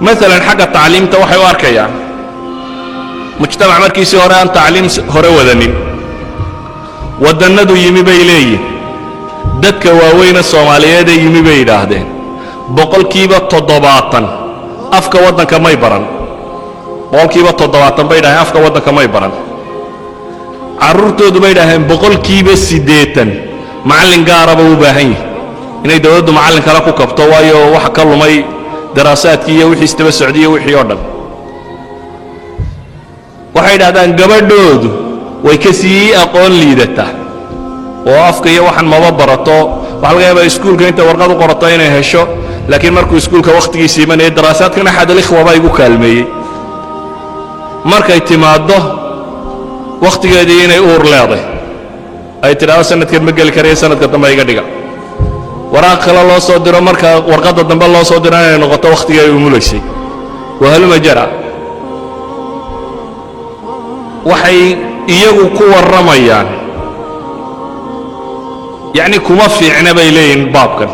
Maalan xagga tacliimta waxay u arkayaan mujtamac markiisii hore aan tacliim hore wadanin. Waddannadu yimi bay leeyihin, dadka waaweyne Soomaaliyeedee yimi bay yidhaahdeen, 70% afka waddanka may baran. 70% bay yidhahdeen afka waddanka may baran. Carruurtoodu bay idhaaheen 80% macallin gaaraba u baahan yihi inay dawladdu macallin kale ku kabto, waayo waxa ka lumay daraasaadkii iyo wixii isdaba socday iyo wixii oo dhan. Waxay idhahdaan gabadhoodu way ka sii aqoon liidataa oo afka iyo waxan maba barato. Waxa laga yaabaa iskuulka inta warqad u qorato inay hesho, laakiin markuu iskuulka wakhtigiisa imanaya, daraasaadkan أحد الإخوة baa igu kaalmeeyey, markay timaaddo wakhtigeedii inay uur leeday, ay tidhaahdo sanadkan ma geli karaya, sanadka dambe iga dhiga, waraaq kale loo soo diro, marka warqadda dambe loo soo diro inay noqoto wakhtigii ay umulaysay. وهلم جرا. Waxay iyagu ku warramayaan, yacni kuma fiicna bay leeyihin baabkan.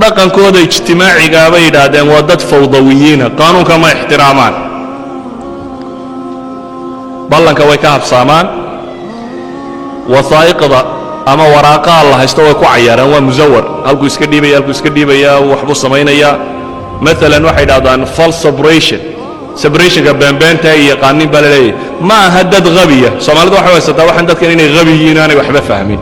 Dhaqankooda ijtimaacigaa bay yidhaahdeen waa dad fawdawiyiina, qaanuunka ma ixtiraamaan, ballanka way ka habsaamaan, wasaa'iqda ama waraaqaha la haysto way ku cayaaraan, waa musawar, halkuu iska dhiibaya, halkuu iska dhiibaya, waxbuu samaynayaa. Maalan waxay idhahdaan false separation, separationka beenbeenta ay yaqaanin baa la leeyahy. Ma aha dad habiya. Soomaalidu waxay haysataa waxaan dadkan inay habi yihiin, aanay waxba fahmin.